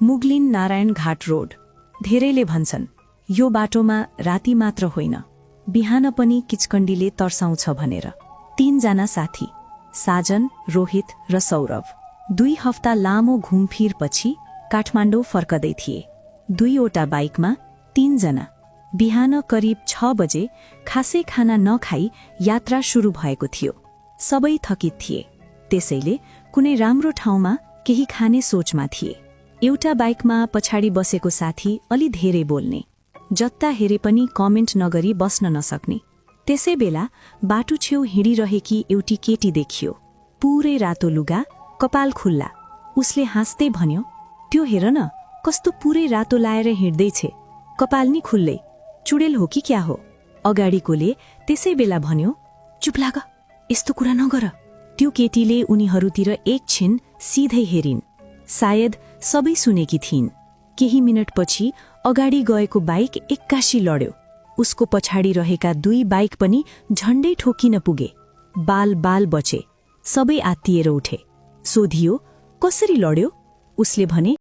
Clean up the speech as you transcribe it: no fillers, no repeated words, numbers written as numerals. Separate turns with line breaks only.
मुगलिन नारायण घाट road. धेरैले भन्छन् यो बाटोमा राति मात्र होइन, बिहान पनि किचकण्डीले तर्साउँछ भनेर। 3 जना साथी, साजन, रोहित र सौरभ, 2 हफ्ता लामो घुमफिरपछि काठमाडौँ फर्कदै थिए। 2वटा बाइकमा 3 जना। बिहान करिब 6 बजे खासै खाना नखाई यात्रा सुरु भएको थियो। सबै थकित थिए, त्यसैले कुनै राम्रो ठाउँमा केही खाने सोचमा थिए। एउटा बाइकमा पछाडि बसेको साथी अलि धेरै बोल्ने, जत्ता हेरे पनि कमेन्ट नगरी बस्न नसक्ने। त्यसै बेला बाटो छेउ हिँडिरहेकी एउटी केटी देखियो, पुरै रातो लुगा, कपाल खुल्ला। उसले हाँस्दै भन्यो, त्यो हेर न, कस्तो पुरै रातो लाएर हिँड्दैछे, कपाल नि खुल्लै, चुडेल हो कि क्या हो? अगाडिकोले त्यसै बेला भन्यो, चुप लाग, यस्तो कुरा नगर। त्यो केटीले उनीहरूतिर एकछिन सिधै हेरिन्। सायद सबै सुनेकी थिइन्। केही मिनटपछि अगाडि गएको बाइक एक्कासी लड्यो। उसको पछाडि रहेका 2 बाइक पनि झण्डै ठोकिन पुगे। बाल बचे। सबै आत्तिएर उठे। सोधियो, कसरी लड्यो? उसले भने,